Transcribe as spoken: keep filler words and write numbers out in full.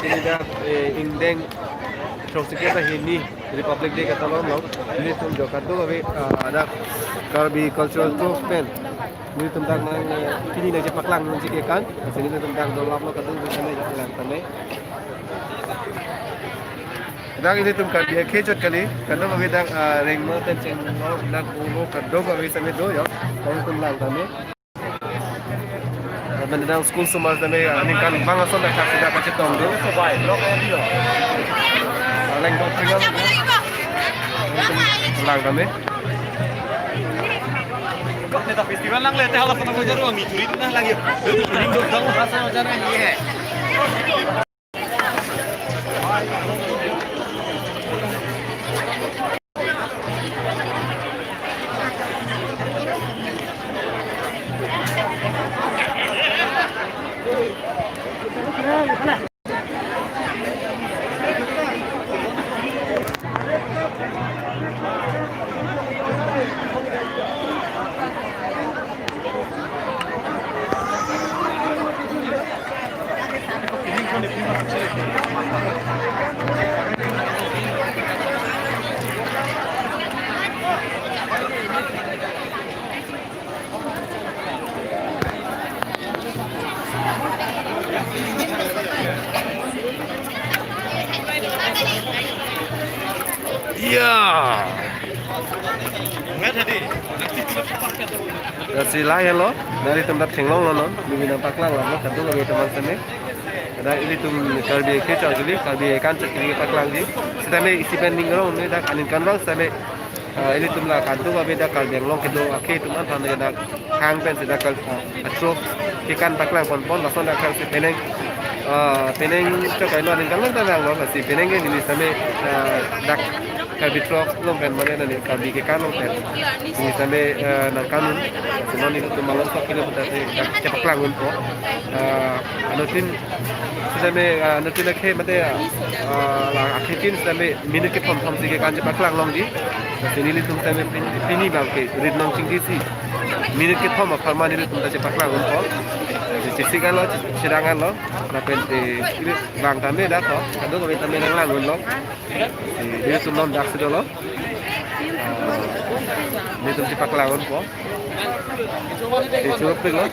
Ini dak, eh, ingdeng throksikep ra hini Republic Day katalon lo. Nelitum jo kadokave, ah, dak Karbi Cultural Troop pen nelitum dak nang, eh, pini nangchepaklang nangji kekan. Lasi nelitum dak dolap lo, kadokave nangchepaklang tame. Dak nelitum Karbi akhei chot kali, kadokave dak, ah, rengma pen chenglo, dak olo kadokave same do jo. Nelitum lang tame. Lapen dak school osomar tame aningkanvang ason dak thaksi dak kachetong do. Aleng dok tinggal. Lang tame. Festival lang lete hala pernah belajar orang itu itu nah lagi. Ini dok dong rasa belajar ini. Ya. Lasi lahelo, nelitum dak theklonglo non, nelitum nangpaklang lo, kadokave teman seme. Dak ilitum Karbi akhei chot kali, Karbi akan chot kali paklangji. Sitame isi pen ning rong ne dak aningkanvang sitame, ah, ilitum la kadokave dak Karbi Anglong kedo akhei atum aphan ne dak hang pen si dak kal, ah, atrok kekan paklang ponpon, lason dak kal si penang, ah, penang chot kailo aningkanvang ta vanglo, lasi penang ke neli sitame, ah, dak Karbi Trok along pen mane nani Karbi kekan along pen. Neli sitame, eh, nangkan un. Lasi non nelitum malom sok kilo putar si dak chepaklang unpo. Eh, anuttin sitame, eh, anuttin akhei mate, eh, la akhei tin sitame minute kethom thom si kekan chepaklang longji. Lasi nelitum sitame pin-, pini abang ke rit nong chingki si minute kethom apharman nelitum ta chepaklang unpo. Lasi chesik anlo, chedang anlo. Lapen te ili bang tame dak ho. Kadokave tame nanglang unlo. Si, nelitum non dak si dolo. Ah, nelitum chepaklang unpo. Si, churupik lo.